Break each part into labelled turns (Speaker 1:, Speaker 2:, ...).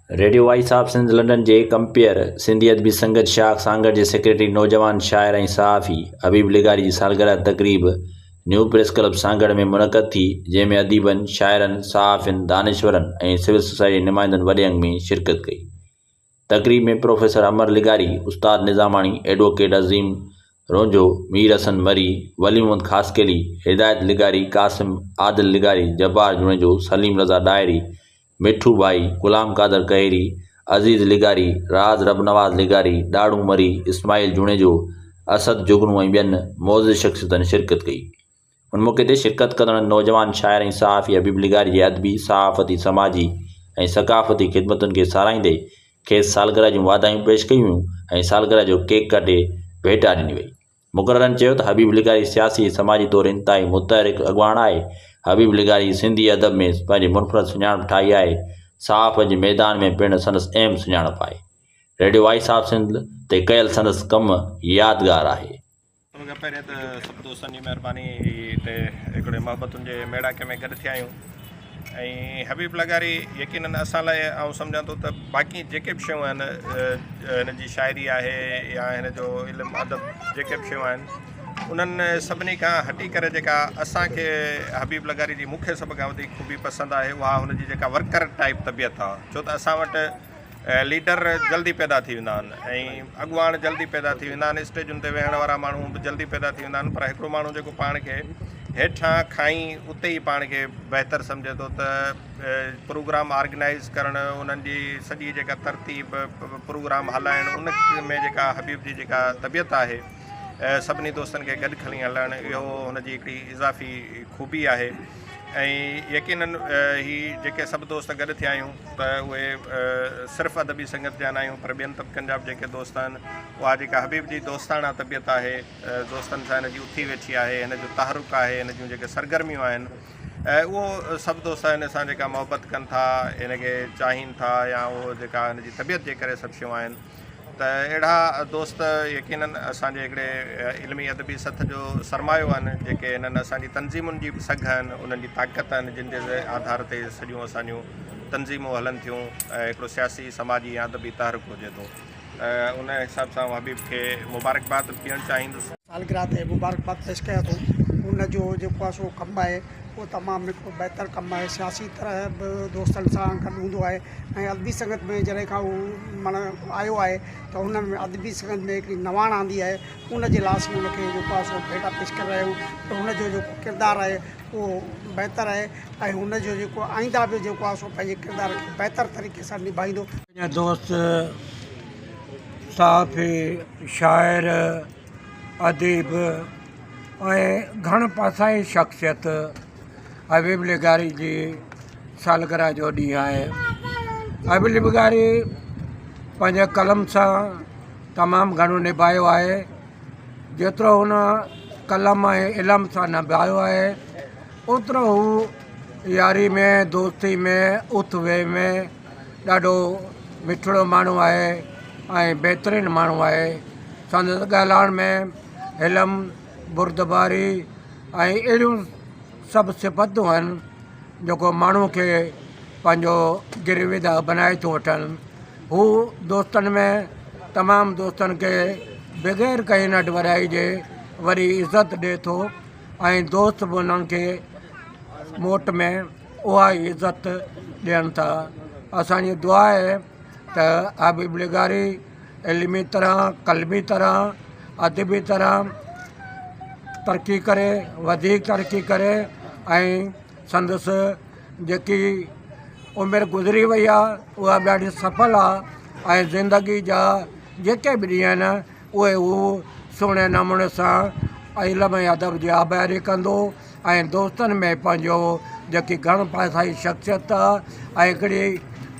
Speaker 1: Radio voice of Sindh London جي compare, Sindhi Adabi Sangat شاخ سانگهڙ جي سيڪريٽري نوجوان شاعر ۽ صحافي حبيب لغاري جي سالگرهه تقريب نيو پريس ڪلب سانگهڙ ۾ منعقد ٿي، جنهن ۾ اديبن، شاعرن، صحافين، دانشورن ۽ سول سوسائٽي جي نمائندن وڏي انگ ۾ شرڪت ڪئي. تقريب ۾ پروفيسر امر لغاري، استاد نظاماڻي، ايڊووڪيٽ عظيم رونجهو، مير حسن مري، ولي محمد خاصخيلي، هدايت لغاري، قاسم عادل لغاري، جبار جوڻيجو، سليم رضا ڏاهري، مٺو ڀائي، غلام قادر ڪهيري، عزيز لغاري، راز ربنواز لغاري، ڏاڙهون مري، اسماعيل جوڻيجو، اسد جگنو ۽ ٻين معزز شخصيتن شرڪت ڪئي. ان موقعي تي شرڪت ڪندڙن نوجوان شاعر ۽ صحافي حبيب لغاري جي ادبي، صحافتي، سماجي ۽ ثقافتي خدمتن کي ساراهيندي کيس سالگرهه جون واڌايون پيش ڪيون ويون ۽ سالگرهه جو ڪيڪ ڪٽي ڀيٽا ڏني وئي. مقررن چيو ته حبيب لغاري سياسي ۽ سماجي طور انتهائي متحرڪ اڳواڻ آهي. حبيب لغاري سنڌي ادب ۾ پنهنجي منفرد سڃاڻپ ٺاهي آهي. صحافت جي ميدان ۾ پڻ سندس اهم سڃاڻپ آهي. ريڊيو وائس آف سنڌ تي ڪيل سندس ڪم يادگار آهي.
Speaker 2: سڀ کان پهرين ته سڀ دوستن جي مهرباني هتي هڪڙي محبتن جي ميڙاڪي ۾ گڏ ٿيا آهيون. ۽ حبيب لغاري يقينن اسان لاء آئون سمجهان ٿو ته باقي جيڪي به شيون آهن هن جي شاعري آهي يا هن جو علم ادب جيڪي به شيون آهن انهن سڀني کان هٽي ڪري جيڪا اسانکي حبيب لغاري جي مونکي سڀ کان وڌيڪ خوبي پسند آهي اها هن جي جيڪا ورڪر ٽائپ طبيعت آهي ڇو ته اسان وٽ ليڊر جلدي پيدا ٿي ويندا آهن ۽ اڳواڻ جلدي پيدا ٿي ويندا آهن اسٽيجن تي ويهڻ وارا ماڻهو به جلدي پيدا ٿي ويندا آهن پر هڪڙو ماڻهو جيڪو پاڻ کي هيٺان کائين اتي ئي پاڻ کي بهتر سمجهي ٿو ته پروگرام آرگنائز ڪرڻ انهن جي سڄي جيڪا ترتيب پروگرام هلائڻ ان ۾ جيڪا حبيب جي جيڪا طبيعت آهي سڀني دوستن کي گڏ کڻي هلڻ اهو هن جي هڪڙي اضافي خوبي آهي ۽ يقينن هي جيڪي سڀ دوست گڏ ٿيا آهيون ته اهي صرف ادبي سنگت جا نه آهيون پر ٻين طبقن جا به جيڪي دوست آهن اها جيڪا حبيب جي دوستاڻا طبيعت آهي دوستن سان هن جي اٿي ويٺي آهي هن جو تحرڪ آهي هن جون جيڪي سرگرميون آهن اهو سڀ دوست هن سان جيڪا محبت ڪن ٿا هن کي چاهين ٿا يا اهو جيڪا هن جي طبيعت جي ڪري سڀ شيون آهن ته اهڙا دوست يقينن اسان جي هڪڙي علمي ادبي سٿ جو سرمايو آهن جيڪي انهن اسان جي تنظيمن جي به سگهه آهن انهن جي طاقت آهن جن جي آڌار تي سڄيون اسان جون تنظيمون هلن ٿيون ۽ هڪڙو سياسي سماجي يا ادبي تحرڪ هجي ٿو ته ان حساب سان حبيب کي مبارڪباد به ڏيڻ چاهيندس.
Speaker 3: سالگرهه تي مبارڪباد پيش ڪيان ٿو ان جو جيڪو آهي سو ڪم آهي اهو تمام هڪڙو بهتر ڪم آهي سياسي طرح به دوستن سان گڏ هوندو آهي ۽ ادبي سنگت ۾ جڏهن کان هو معنيٰ آيو آهي ته هن ۾ ادبي سنگت ۾ هڪڙي نواڻ آندي آهي ان جي لاء اسين ان کي جيڪو آهي سو ڀيٽا پيش ڪري رهيا آهيون ته هن جو جيڪو ڪردار آهي اهو بهتر آهي ۽ هن جو جيڪو آئنده به جيڪو آهي سو پنهنجي ڪردار کي بهتر طريقي سان نڀائيندو.
Speaker 4: پنهنجا دوست صحافي، شاعر، اديب ۽ گهڻ پاسائي شخصيت حبيب لغاري جي سالگرهه جو ڏينهن آهي. حبيب لغاري پنهنجي قلم سان تمام گهڻو نڀايو آهي. جيترو هن قلم ۽ علم سان نڀايو آهي اوترو هو ياري ۾ دوستي ۾ اٿ ويهه ۾ ڏاڍو مٺڙو ماڻهو آهي ۽ بهترين ماڻهو آهي. سندس ڳالهائڻ ۾ حلم، بردباري ۽ اهڙيون سڀ صفتون آهن جيڪو ماڻهو کي پنهنجو گرويده بنائي ٿو وٺن. هو دوستن ۾ تمام دوستن کي بغير ڪنهن نڍ وڏائي جي وڏي عزت ڏئي ٿو ۽ دوست به انهن کي موٽ ۾ اها ئي عزت ڏين ٿا. اسان جي دعا آهي ته حبيب لغاري علمي طرح، قلمي طرح، ادبي طرح ترقي ڪري، وڌيڪ ترقي ڪري ۽ سندس جيڪي عمر گذري وئي آهي اها به ڏاڍي سڦل آهي ۽ زندگي جا جيڪي به ڏينهن آهن اهي هو سهڻي نموني سان علم ۽ ادب جي آبياري ڪندو ۽ دوستن ۾ پنهنجو جيڪي گهڻ پاسائي شخصيت آ ۽ هڪڙي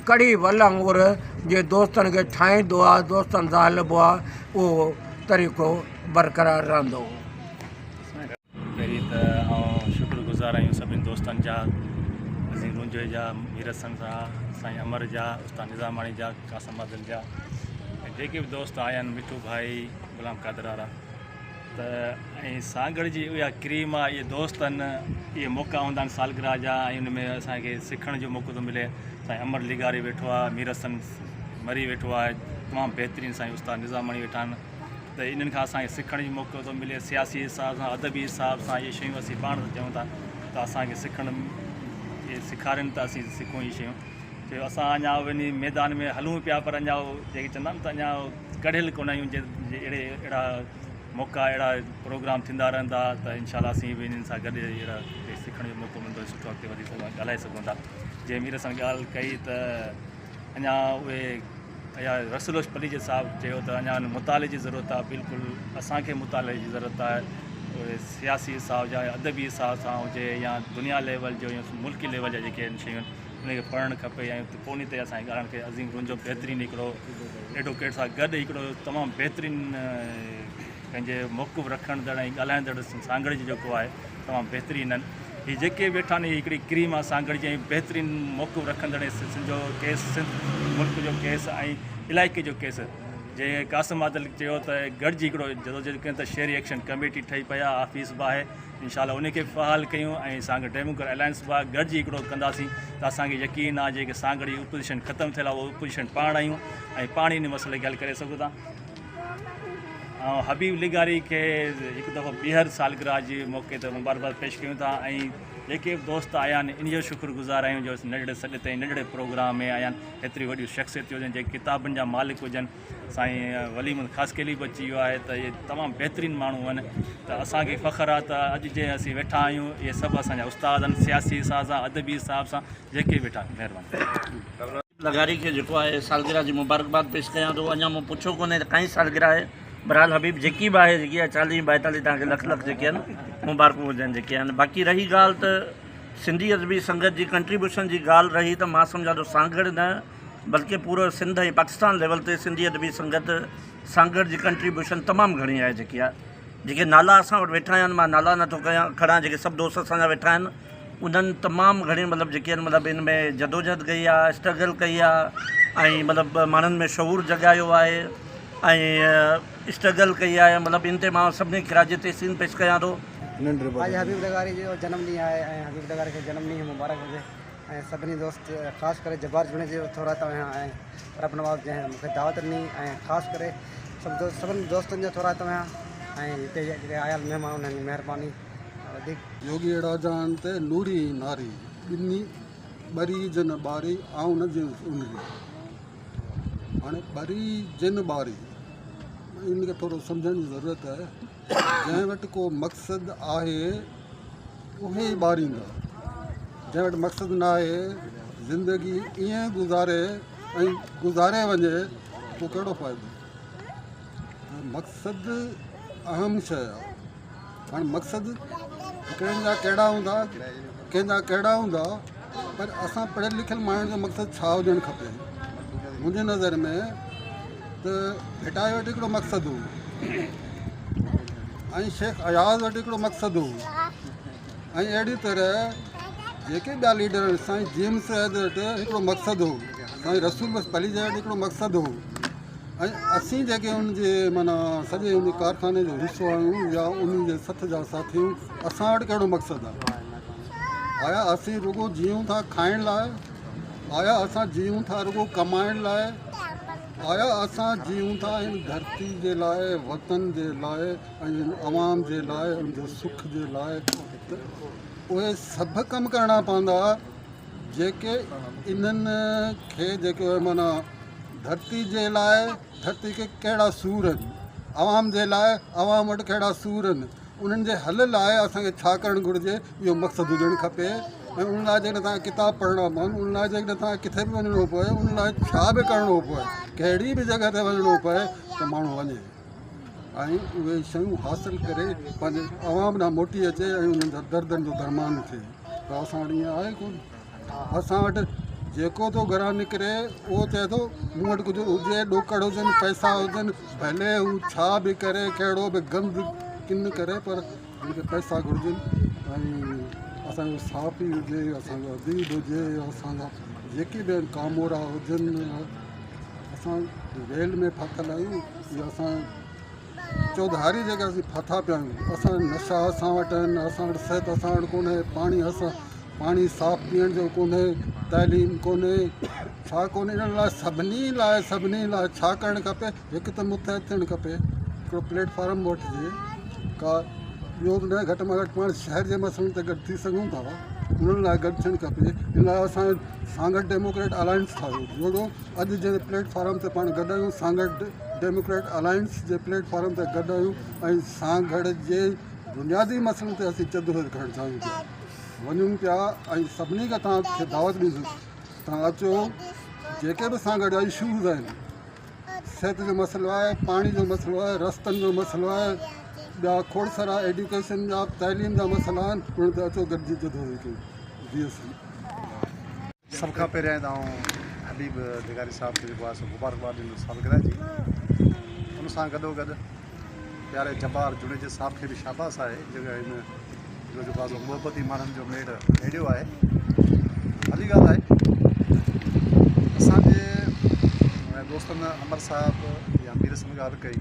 Speaker 4: ڪڙي ول وانگر جي دوستن کي ٺاهيندو آ دوستن سان هلبو آ اهو طريقو برقرار رهندو.
Speaker 5: پهرين ته آئون شڪر گذار آهيون سڀني دوستن جا عظيم رونجهي جا مير حسن جا سائين امر جا استاد نظاماڻي جا قاسم عادل جا ۽ جيڪي به دوست آيا آهن مٺو ڀائي غلام قادر وارا. ته ۽ سانگهڙ جي اها ڪريم آ اهي دوست آهن اهي موقعا هوندا آهن سالگرهه جا ۽ ان ۾ اسان کي سکڻ جو موقعو ٿو ملي سائين امر لغاري ويٺو آ مير حسن مري ويٺو آهي تمام بهترين سائين استاد نظاماڻي ويٺا آهن ته انهن کان اسان کي سکڻ جو موقعو ٿو ملي سياسي حساب سان ادبي حساب سان اهي شيون اسين پاڻ ٿا چئون ٿا ته اسان کي سکڻ اهي سيکارين ته اسين سکون اهي شيون چيو اسان اڃا وڃي ميدان ۾ هلون پيا پر اڃا جيڪي چوندا آهن ته اڃا ڪڙهيل ڪونه آهيون جي اهڙي اهڙا موقعا اهڙا پروگرام ٿيندا رهندا ته انشاء الله اسين به انهن سان گڏ اهڙا سکڻ جو موقعو ملندو سٺو اڳتي وڌي سگهون ڳالهائي سگهون ٿا جنهن مير سان ڳالهه ڪئي ته اڃا اهي ايا رسول بخش پليجي صاحب چيو ته اڃا مطالعي جي ضرورت آهي بلڪل اسانکي مطالعي جي ضرورت آهي اهي سياسي حساب جا ادبي حساب سان هجي يا دنيا ليول جو يا ملڪي ليول جا جيڪي آهن شيون ان کي پڙهڻ کپي ۽ پوء ان تي اسان کي ڳالهائڻ کپي. عظيم رونجهو بهترين هڪڙو ايڊووڪيٽ سان گڏ هڪڙو تمام بهترين پنهنجي موقف رکندڙ ۽ ڳالهائيندڙ سانگهڙ جو جيڪو آهي تمام بهترين آهن. هي جيڪي به ويٺا آهن هي هڪڙي ڪريم آهي سانگهڙ جي ۽ بهترين موقف رکندڙ ۽ سنڌ جو ڪيس سنڌ ملڪ جو ڪيس ۽ علائقي جو ڪيس جي قاسم عادل چيو ته گڏجي هڪڙو جدوجهد ڪيون ته شهري ايڪشن ڪميٽي ٺهي پئي آهي آفيس به آهي انشاء الله ان کي به فعال ڪيون ۽ سانگهڙ ڊيموڪريٽ الائنس به گڏجي هڪڙو ڪنداسين ته اسان کي يقين آهي جيڪي سانگهڙ جي اپوزيشن ختم ٿيل آهي اهو اپوزيشن پاڻ آهيون ۽ پاڻ ئي ان مسئلي کي حل ڪري سگهون ٿا ۽ حبيب لغاري کي هڪ دفعو ٻيهر سالگرهه جي موقعي تي مبارڪباد پيش ڪيون ٿا ۽ جيڪي به دوست آيا آهن ان جو شڪر گذار آهيون جو ننڍڙي سڏ تي ننڍڙي پروگرام ۾ آيا آهن ايتريون وڏيون شخصيتون هجن جيڪي ڪتابن جا مالڪ هجن سائين ولي محمد خاصخيلي به اچي ويو آهي ته اهي تمام بهترين ماڻهو آهن ته اسان کي فخر آهي ته اڄ جي اسين ويٺا آهيون اهي سڀ اسان جا استاد آهن سياسي حساب سان ادبي حساب سان جيڪي ويٺا آهن مهرباني.
Speaker 6: لغاري کي جيڪو آهي سالگرهه جي مبارڪباد پيش ڪيان ٿو اڃا مون پڇيو ڪونهي ته ڪائين سالگرهه آهي بهرحال حبيب جيڪي به آهي جيڪي آهي چاليهه ٻائيتاليهه توهان کي لک لک جيڪي آهن مبارڪون هجن جيڪي آهن باقي رهي ڳالهه ته سنڌي ادبي سنگت جي ڪنٽريبيوشن جي ڳالهه رهي ته مان سمجهان ٿو سانگهڙ نه بلڪه پورو سنڌ ۽ پاڪستان ليول تي سنڌي ادبي سنگت سانگهڙ جي ڪنٽريبيوشن تمام گهڻي آهي جيڪي آهي جيڪي نالا اسان وٽ ويٺا آهن مان نالا نٿو ڪيان کڻان جيڪي سڀ دوست اسان جا ويٺا آهن انهن تمام گهڻي مطلب جيڪي آهن مطلب ان ۾ جدوجهد ڪئي آهي اسٽرگل ڪئي آهي ۽ مطلب ماڻهن ۾ شعور جڳايو آهي ۽ اسٽرگل ڪئي آهي مطلب ان تي مان سڀني کي خراج تحسين پيش ڪيان ٿو.
Speaker 7: اڄ حبيب لغاري جو جنم ڏينهن آهي ۽ حبيب لغاري کي جنم ڏينهن مبارڪ هجي. ۽ سڀني دوست خاص ڪري جبار جوڻيجي جو ٿورائتو آهيان ۽ رب نواز جنهن مون کي دعوت ڏني ۽ خاص ڪري سڀ دوست سڀني دوستن جو ٿورائتو آهيان ۽ هتي جيڪي آيل مهمان انهن جي مهرباني وڌيڪ.
Speaker 8: جوڳي اهڙا جان تي نوري ۽ ناري، ٻنهي ٻري جن ٻاري، آئون نه جيئنس ان ري. هاڻي ٻري جن ٻاري، ان کي ٿورو سمجهڻ جي ضرورت آهي. جنهن وٽ ڪو مقصد آهي اهي ئي ٻاريندا، جنهن وٽ مقصد نه آهي زندگي ائين گذاري ۽ گذاري وڃي پوء ڪهڙو فائدو. مقصد اهم شيء آهي. هاڻي مقصد ڪنهن جا ڪهڙا هوندا ڪنهن جا ڪهڙا هوندا پر اسان پڙهيل لکيل ماڻهن جو مقصد ڇا هجڻ کپي منهنجي نظر ۾ ته ڀٽائي وٽ هڪڙو مقصد هو ۽ شيخ اياز وٽ هڪڙو مقصد هو ۽ اهڙي طرح جيڪي ٻيا ليڊر آهن سائين جي ايم سيد وٽ هڪڙو مقصد هو سائين رسول بخش پليجي وٽ هڪڙو مقصد هو ۽ اسين جيڪي ان جي معنيٰ سڄي ان ڪارخاني جو حصو آهيون يا ان جي سٿ جا ساٿي آهيون اسان وٽ ڪهڙو مقصد آهي آيا اسين رڳو جيئون ٿا کائڻ لاء آيا اسان جيئون ٿا رڳو ڪمائڻ لاء آيا اسان جيئون ٿا هن ڌرتي جي لاء وطن جي لاء ۽ هن عوام جي لاء ان جي سک جي لاء ته اهي سڀ ڪم ڪرڻا پوندا جيڪي انهن کي جيڪي معنيٰ ڌرتي جي لاء ڌرتي کي ڪهڙا سور آهن عوام جي لاء عوام وٽ ڪهڙا سور آهن انهن جي حل لاء اسان کي ڇا ڪرڻ گهرجي اهو مقصد هجڻ کپي ۽ ان لاء جيڪڏهن توهان کي ڪتاب پڙهڻا پون ان لاء جيڪڏهن توهان کي ڪٿي به وڃڻو پوي ان لاء ڇا به ڪرڻو پوي ڪهڙي به جڳهه تي وڃڻو پوي ته ماڻهو وڃي ۽ اهي شيون حاصل ڪري پنهنجي عوام ڏانهن موٽي اچي ۽ انهن جا دردن جو درمان ٿئي پر اسان وٽ ائين آهي ڪونه اسان وٽ جيڪو ٿو گهران نڪري اهو چئي ٿو مون وٽ ڪجهه هجي ڏوڪڙ هجن پئسا هجن ڀلي هو ڇا به ڪري ڪهڙو به گند ڪن ڪري پر هن کي پئسا گهرجن ۽ اسانجو صحافي هجي اسانجو اديب هجي اسانجا جيڪي به آهن ڪامورا هجن اسان ويل ۾ ڦاٿل آهيون اهو اسان چوڌاري جيڪا اسين ڦاٿا پيا آهيون، اسان وٽ نشا اسان وٽ آهن، اسان وٽ صحت اسان وٽ ڪونهي، پاڻي اسان پاڻي صاف پيئڻ جو ڪونهي، تعليم ڪونهي، ڇا ڪونهي انهن لاء سڀني لاء سڀني لاء ڇا ڪرڻ کپي هڪ ته متحد ٿيڻ کپي هڪڙو پليٽ فارم وٺجي ڪا ٻيو به نه گهٽ ۾ گهٽ پاڻ شهر جي مسئلن تي گڏ ٿي سگهون ٿا انهن لاء گڏ ٿيڻ کپي ان لاء اسان سانگهڙ ڊيموڪريٽ الائنس ٺاهيو جهڙو اڄ جنهن پليٽ فارم تي پاڻ گڏ آهيون سانگهڙ ڊيموڪريٽ الائنس جي پليٽ فارم تي گڏ آهيون ۽ سانگهڙ جي بنيادي مسئلن تي اسين جدوجهد ڪرڻ چاهيون پيا وڃون پيا ۽ سڀني کي توهان کي دعوت ڏيندس توهان اچو جيڪي به سانگهڙ جا اشوز آهن صحت جو مسئلو آهي پاڻي جو مسئلو آهي رستن جو مسئلو آهي ٻيا کوڙ سارا ايڊيوڪيشن جا تعليم جا مسئلا آهن انهن تي اچو گڏجي جدوجهد ڪيون جي اسين.
Speaker 9: سڀ کان پهريائين ته آئون حبيب لغاري صاحب کي جيڪو آهي سو مبارڪباد ڏيندس سالگرهه جي ان سان گڏو گڏ پياري جبار جوڻيجي صاحب کي به شاباس آهي جيڪو هن جو جيڪو آهي سو محبتي ماڻهن جو ميڙ ميڙيو آهي ڀلي ڳالهه آهي اسان جي دوستن امر صاحب يا مير سان ڳالهه ڪئي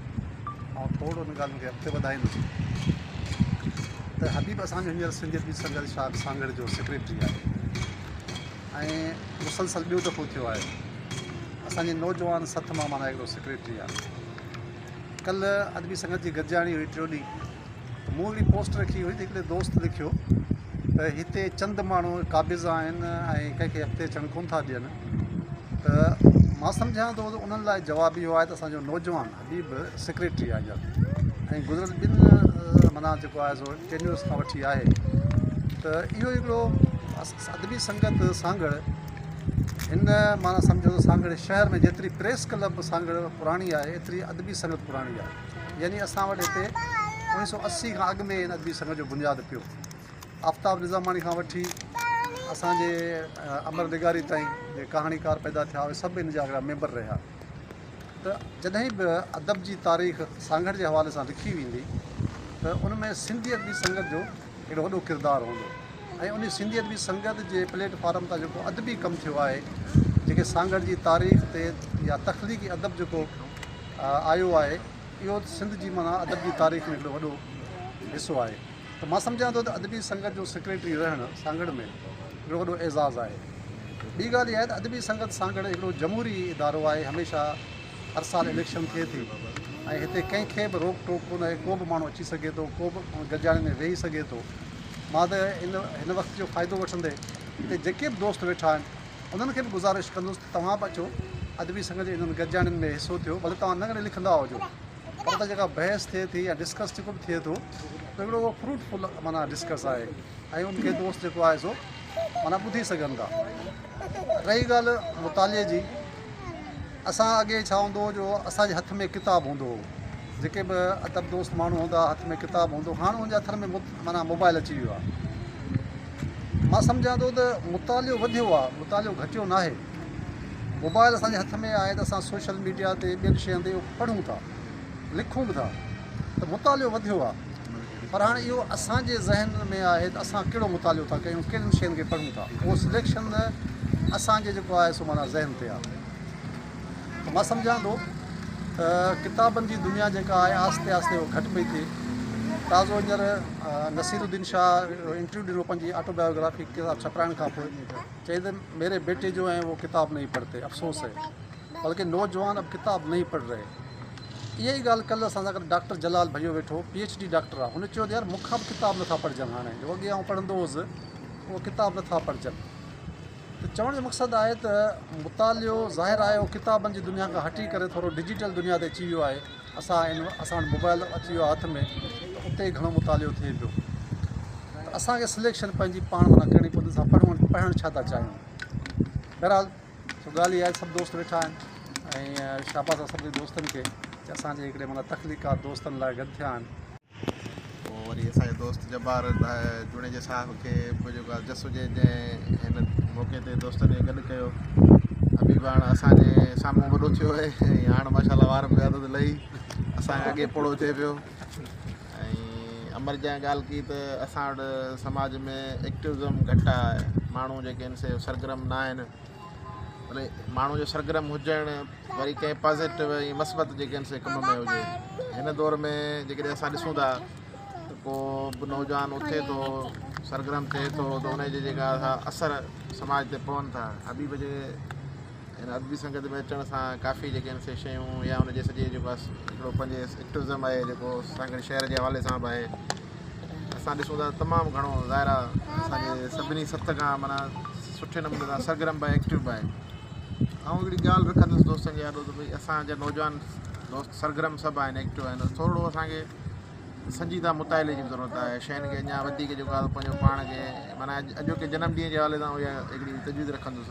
Speaker 9: آئون ٿورو ان ڳالهين کي اڳتي وڌائيندس ته حبيب اسان جو هينئر سنڌي ادبي سنگت شاخ سانگهڙ جو سيڪريٽري آهي ۽ مسلسل ٻيو دفعو ٿيو آهي اسان جي نوجوان سٿ مان معنيٰ هڪڙو سيڪريٽري آهي ڪلهه ادبي سنگت جي گڏجاڻي هئي ٽيون ڏينهن ته مون هڪڙي پوسٽ رکي هئي ته هڪڙي دوست لکيو ته هتي چند ماڻهو قابض آهن ۽ ڪنهن کي اڳتي اچڻ ڪونه ٿا ڏين ته مان سمجهان ٿو ته انهن لاء جواب اهو آهي ته اسان جو نوجوان حبيب سيڪريٽري آهي ۽ گذريل ٻن معنيٰ جيڪو آهي سو ٽينيورس کان وٺي آهي ته اهو هڪڙو ادبي سنگت سانگهڙ هن معنيٰ سمجهو ته سانگهڙ شهر ۾ جيتري پريس ڪلب سانگهڙ پراڻي آهي ايتري ادبي سنگت پراڻي آهي يعني اسان وٽ هتي 1980 کان اڳ ۾ هن ادبي سنگت جو بنياد پيو آفتاب نظاماڻي کان وٺي اسان جي امر لغاري تائين جي ڪهاڻيڪار پيدا ٿيا اهي سڀ هن جا هڪڙا ميمبر رهيا ته جڏهن به ادب جي تاريخ سانگهڙ جي حوالي سان لکي ويندي ته ان ۾ سنڌي ادبي سنگت جو هڪڙو وڏو ڪردار هوندو ۽ ان سنڌي ادبي سنگت جي پليٽ فارم تان جيڪو ادبي ڪم ٿيو آهي جيڪي سانگهڙ جي تاريخ تي يا تخليقي ادب جيڪو آيو آهي اهو سنڌ جي معنيٰ ادب جي تاريخ ۾ هڪڙو وڏو حصو آهي ته مان سمجهان ٿو ته ادبي سنگت جو سيڪريٽري رهڻ سانگهڙ ۾ هڪڙو وڏو اعزاز آهي. ٻي ڳالهه اها آهي ته ادبي سنگت سانگهڙ هڪڙو جمهوري ادارو آهي هميشه هر سال اليڪشن ٿئي ٿي ۽ هتي ڪنهن کي به روڪ ٽوڪ ڪونه آهي ڪو به ماڻهو اچي سگهي ٿو ڪو به گڏجاڻي ۾ ويهي سگهي ٿو مان ته ان هن وقت جو فائدو وٺندي هتي جيڪي به دوست ويٺا آهن انهن کي به گذارش ڪندس ته توهان به اچو ادبي سنگت جي انهن گڏجاڻين ۾ حصو ٿيو ڀلي توهان نه گهڻي لکندا هجو پر اتي جيڪا بحث ٿئي ٿي يا ڊسڪس جيڪو به ٿئي ٿو ته هڪڙو اهو فروٽ فل معنيٰ ڊسڪس آهي ۽ ان کي دوست جيڪو آهي سو معنيٰ ٻڌي سگهن ٿا رهي ڳالهه مطالعي جي اسان اڳي ڇا هوندو هو جو اسانجي هٿ ۾ ڪتاب هوندو هو جيڪي به ادب دوست ماڻهو هوندا هٿ ۾ ڪتاب هوندو هاڻ ان جي هٿن ۾ معنيٰ موبائل اچي ويو آهي مان سمجهان ٿو ته مطالعو وڌيو آهي مطالعو گهٽيو ناهي موبائل اسان جي هٿ ۾ آهي ته اسان سوشل ميڊيا تي ٻين شين تي اهو پڙهون ٿا لکون به ٿا ته مطالعو وڌيو آهي پر هاڻي اهو اسان جي ذهن ۾ آهي ته اسان ڪهڙو مطالعو ٿا ڪيون ڪهڙين شين کي پڙهون ٿا اهو سليڪشن اسان جي جيڪو آهي سو معنيٰ ذهن تي آهي ته مان سمجهان ٿو ته ڪتابن جي دنيا جيڪا آهي آهستي آهستي اهو گهٽ پئي ٿئي تازو هينئر نصير الدين شاهه انٽرويو ڏنو پنهنجي آٽو بايوگرافي ڪتاب ڇپرائڻ کان پوء چئي ته ميري بيٽي جو هين وو ڪتاب نهين پڙهتي افسوس هي بلڪه نوجوان اب ڪتاب نهين پڙهه رهي اها ئي ڳالهه ڪلهه اسان سان گڏ ڊاڪٽر جلال ڀيو ويٺو پي ايڇ ڊي ڊاڪٽر آهي هن چيو ته يار مون کان به ڪتاب نٿا پڙهجن هاڻي جو اڳي آئون پڙهندو هوس اهو ڪتاب نٿا پڙهجن ته چوڻ جو مقصد آهي ته مطالعو ظاهر آهي اهو ڪتابن جي دنيا کان هٽي ڪري ٿورو ڊجيٽل دنيا تي اچي ويو آهي اسان ان اسان وٽ موبائل اچي ويو آهي هٿ ۾ ته اتي گهڻو مطالعو ٿئي پيو ته اسان کي سليڪشن پنهنجي پاڻ معنيٰ ڪرڻي پوندي اسان پڙهون پڙهڻ ڇا ٿا چاهيون بهرحال سو ڳالهه اها آهي سڀ دوست ويٺا آهن ۽ شاباس آهي سڀني دوستن کي چې اسان جي هڪڙي معنيٰ تخليقار دوستن لاء گڏ ٿيا آهن.
Speaker 10: پوء وري اسان جي دوست جبار جوڻيجي صاحب کي به جيڪو آهي جس هجي جنهن هن موقعي تي دوستن کي گڏ ڪيو. حبيب هاڻ اسان جي سامهون وڏو ٿيو آهي ۽ هاڻ ماشاء الله وار به عادت لهي اسان کان اڳي پوڙهو ٿئي پيو ۽ امر جنهن ڳالهه ڪئي ته اسان وٽ سماج ۾ ايڪٽوزم گهٽ آهي ماڻهو جيڪي آهن سي سرگرم نه آهن. مطلب ماڻهو جو سرگرم هجڻ وري ڪنهن پازيٽو ۽ مثبت جيڪي آهن سي ڪم ۾ هجي هن دور ۾ جيڪڏهن اسان ڏسون ٿا ته ڪو به نوجوان اٿي ٿو سرگرم ٿئي ٿو ته ان جي جيڪا اثر سماج تي پون ٿا. حبيب جي هن ادبي سنگت ۾ اچڻ سان ڪافي جيڪي آهن سي شيون يا ان جي سڄي جيڪو آهي هڪڙو پنهنجي ايڪٽوزم آهي جيڪو سانگهڙ شهر جي حوالي سان به آهي اسان ڏسون ٿا تمام گهڻو ظاهر آهي اسانجي سڀني سٿ کان معنيٰ سٺي نموني سان سرگرم به آهي ايڪٽو به آهي. آئون هڪڙي ڳالهه رکندس دوستن جي آڏو ته ڀئي اسان جا نوجوان دوست سرگرم سڀ آهن ايڪٽو آهن ٿورڙو اسانکي سنجيده مطالعي جي به ضرورت آهي شين کي اڃا وڌيڪ جيڪو آهي پنهنجو پاڻ کي معنيٰ اڄوڪي جنم ڏينهن جي حوالي سان اها هڪڙي تجويز رکندس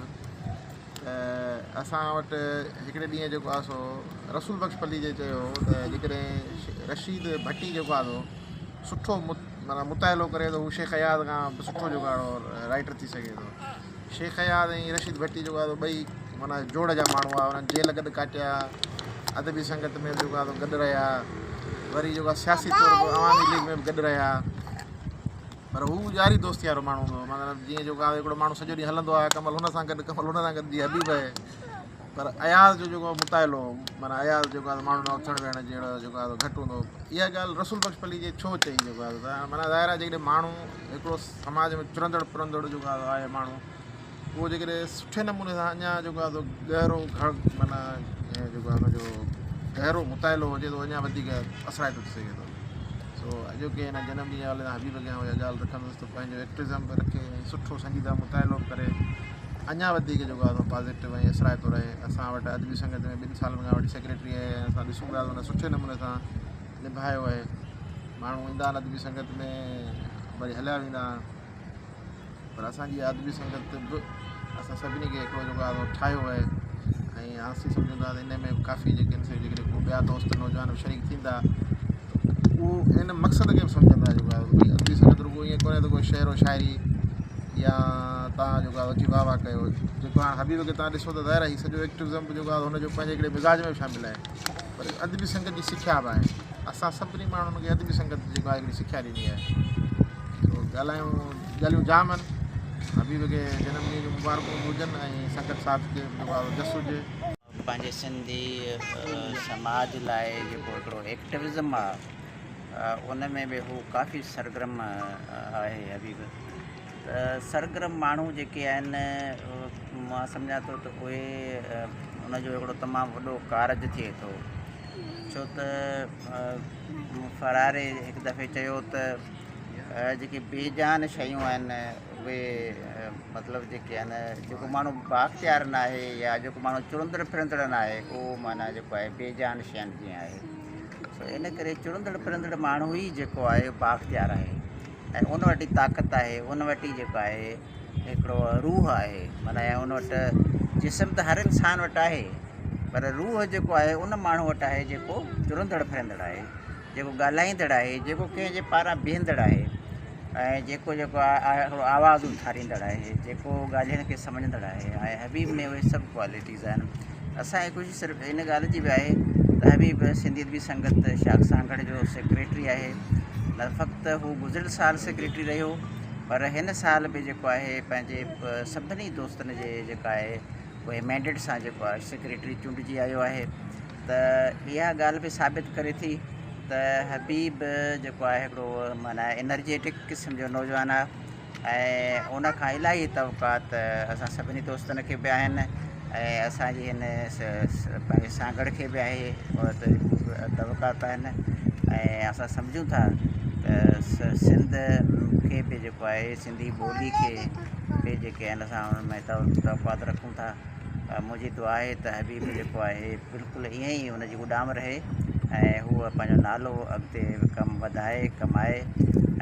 Speaker 10: ته اسان وٽ هڪڙي ڏينهن جيڪو آهي سو رسول بخش پليجي چيو هو ته جيڪڏهن رشيد ڀٽي جيڪو آهي سو سٺو معنيٰ مطالعو ڪري ته هو شيخ اياز کان به سٺو جيڪو آهي رائيٽر ٿي سگهي ٿو. شيخ اياز ۽ رشيد ڀٽي جيڪو آهي سو ٻئي معنيٰ جوڙ جا ماڻهو هئا انهن جيل گڏ ڪاٽيا ادبي سنگت ۾ به جيڪو آهي سو گڏ رهيا وري جيڪو آهي سياسي طور به عوامي ليگ ۾ به گڏ رهيا پر هو ياري دوستي وارو ماڻهو هوندو هو مطلب جيئن جيڪو آهي هڪڙو ماڻهو سڄو ڏينهن هلندو آهي ڪمل هن سان گڏ ڪمل هن سان گڏ جيئن حبيب آهي پر اياز جو جيڪو مطالعو معنيٰ اياز جيڪو آهي ماڻهن اٿڻ ويهڻ جهڙو جيڪو آهي گهٽ هوندو هو اها ڳالهه رسول بخش پليجي ڇو چئي جيڪو آهي ته معنيٰ ظاهر آهي جيڪڏهن ماڻهو هڪڙو سماج ۾ چرندڙ پرندڙ جيڪو آهي ماڻهو اهو جيڪڏهن سٺي نموني سان اڃا جيڪو آهي سو گهرو گهر معنيٰ جيڪو آهي ان جو گهرو مطالعو هجي ته اڃا وڌيڪ اثرائتو ٿي سگهي ٿو سو اڄوڪي هن جنم ڏينهن جي حوالي سان حبيب کي آئون اها ڳالهه رکندس ته پنهنجو ايڪٽوزم به رکي ۽ سٺو سنجيده مطالعو به ڪري اڃا وڌيڪ جيڪو آهي سو پازيٽو ۽ اثرائتو رهي. اسان وٽ ادبي سنگت ۾ ٻن سالن کان وٺي سيڪريٽري آهي ۽ اسان ڏسون پيا ته هن سٺي نموني سان نڀايو آهي. ماڻهو ايندا آهن ادبي سنگت ۾ وري هليا ويندا آهن پر اسان جي ادبي سنگت به اسان سڀني کي هڪڙو جيڪو آهي سو ٺاهيو آهي ۽ اسين سمجهون ٿا ته ان ۾ به ڪافي جيڪي آهن سي جيڪڏهن ڪو ٻيا دوست نوجوان به شريڪ ٿيندا اهو ان مقصد کي به سمجهندا جيڪو آهي ڀئي ادبي سنگت رڳو ائين ڪونهي ته ڪو شعر و شاعري يا توهان جيڪو آهي اچي واهه واهه ڪيو جيڪو هاڻ حبيب کي توهان ڏسو ته ظاهر آهي هي سڄو ايڪٽوزم به جيڪو آهي هن جو پنهنجي هڪڙي مزاج ۾ به شامل آهي پر ادبي سنگت جي سکيا به آهي اسان سڀني ماڻهن کي ادبي سنگت جيڪو آهي هڪڙي سکيا ڏني آهي سو ڳالهايون ڳالهيون جام آهن حبيب کي جنم ڏينهن جون مبارڪون به هجن ۽ سنگت ساٿ کي به جيڪو آهي جس هجي.
Speaker 11: پنهنجي سنڌي سماج لاء جيڪو هڪڙو ايڪٽوزم آ ان ۾ به هو ڪافي سرگرم آهي حبيب ته سرگرم ماڻهو جيڪي آهن مان سمجهان ٿو ته اهي ان جو هڪڙو تمام وڏو ڪارج ٿئي ٿو ڇو ته فراري هڪ دفعي چيو ته جيڪي بي جان شيون آهن اهي مطلب جيڪي آهن جيڪو ماڻهو بااختيار نه آهي يا جيڪو ماڻهو چرندڙ ڦرندڙ نه آهي اهو معنيٰ جيڪو آهي بي جان شين جيئن آهي سو ان ڪري چرندڙ ڦرندڙ ماڻهو ئي جيڪو آهي بااختيار آهي ۽ ان وٽ ئي طاقت آهي ان وٽ ئي جيڪو آهي هڪڙو روح آهي معنيٰ ان وٽ جسم ته هر انسان وٽ آهي پر روح جيڪو آهي ان ماڻهو وٽ آهي جيڪو چرندڙ ڦرندڙ آهي جيڪو ڳالهائيندڙ آهي، جيڪو ڪنهن جي پاران بيهندڙ آهي ۽ جيڪو جيڪو هڪڙو آواز اٿاريندڙ آهي، جيڪو ڳالهين کي سمجهندڙ آهي ۽ حبيب ۾ اهي سڀ ڪوالٽيز آهن. اسان کي خوشي صرف ان ڳالهه جي به آهي ته حبيب سنڌي ادبي سنگت شاخ سانگهڙ جو سيڪريٽري آهي. نه فقط هو گذريل سال سيڪريٽري رهيو پر هن سال به جيڪو آهي پنهنجي سڀني دوستن جي جيڪا آهي اهي مينڊيٽ سان جيڪو آهي سيڪريٽري چونڊجي آيو آهي. ته اها ڳالهه به ثابت ڪري ٿي ته حبيب جيڪو آهي هڪڙو معنيٰ انرجيٽڪ قسم جو نوجوان آهي ۽ ان کان الاهي توقعات اسان سڀني دوستن کي به آهن ۽ اسانجي هن پنهنجي سانگهڙ کي به آهي توقعات آهن ۽ اسان سمجهون ٿا ته سنڌ کي به جيڪو آهي سنڌي ٻولي کي به جيڪي آهن اسان ان ۾ توقعات رکون ٿا. منهنجي دعا آهي ته حبيب جيڪو آهي بلڪل ائين ئي ان جي اڏام رهي ۽ هو پنهنجو نالو اڳتي ڪم وڌائي ڪمائي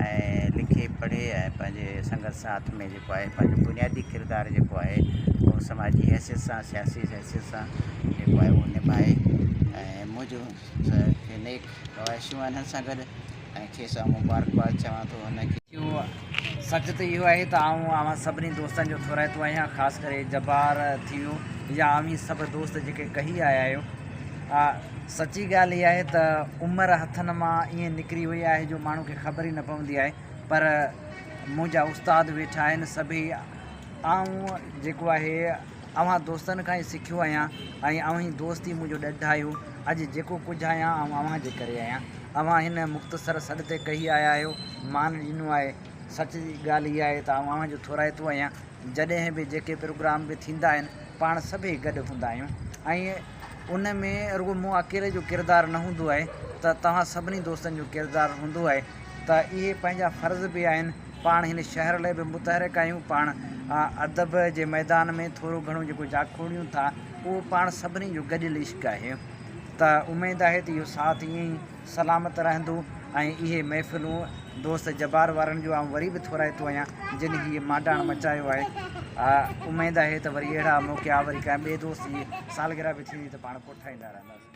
Speaker 11: ۽ لکي پڙهي ۽ پنهنجي سنگت ساٿ ۾ جيڪو آهي پنهنجو بنيادي ڪردار جيڪو آهي اهو سماجي حيثيت سان سياسي حيثيت سان جيڪو آهي اهو نڀائي ۽ منهنجون نيڪ خواهشون آهن هن سان گڏ ۽ کيس آئون مبارڪباد چوان ٿو هن کي.
Speaker 12: اهو سچ ته اهو آهي ته آئون اوهان سڀني دوستن جو ٿورائتو آهيان خاص ڪري جبار ٿي ويو يا اوهين سڀ دوست جيڪي ڪهي آيا آهيو. سچي ڳالهه اها آهي ته عمر هٿن مان ائين نڪري وئي آهي جو ماڻهو کي خبر ئي نه پوندي آهي پر منهنجا استاد ويٺا آهن سڀئي آئون جيڪو آهي. اوهان دوستن کان ئي سکيو آهيان ۽ اوهين دوست ئي منهنجو ڏڍ آهيو. اڄ جيڪو ڪجهه آهيان آئون اوهان جي ڪري آهيان. اوهان هن مختصر سڏ تي ڪهي آيا آهيو، مان ڏنو آهي. سچ جي ڳالهه اها آهي ته آئون اوهان جو ٿورائتو آهيان. جڏهن به جيڪي پروگرام به ٿيندا آهن پاڻ سڀئي گڏ هوندا آهيون ۽ ان ۾ رڳو مون اڪيلي جو ڪردار نه هوندو آهي ته توهان سڀني دوستن جو ڪردار هوندو آهي ته اهي پنهنجا فرض به آهن. پاڻ هن شهر لئه به متحرڪ آهيون، پاڻ ادب جي ميدان ۾ ٿورو گهڻو جيڪو جاکوڙيون ٿا اهو پاڻ سڀني جو گڏيل عشق آهي ته اميد آهي ته اهو ساٿ ائين ئي سلامت رهندو ۽ اهي محفلون دوست جبار وارن جو آئون وري به ٿورائتو آهيان جن هي مانڊاڻ مچايو آهي اميد آهي ته وري اهڙا موقعا وري ڪنهن ٻئي دوست جي سالگرهه به ٿيندي ته پاڻ ڪوٺائيندا رهنداسين.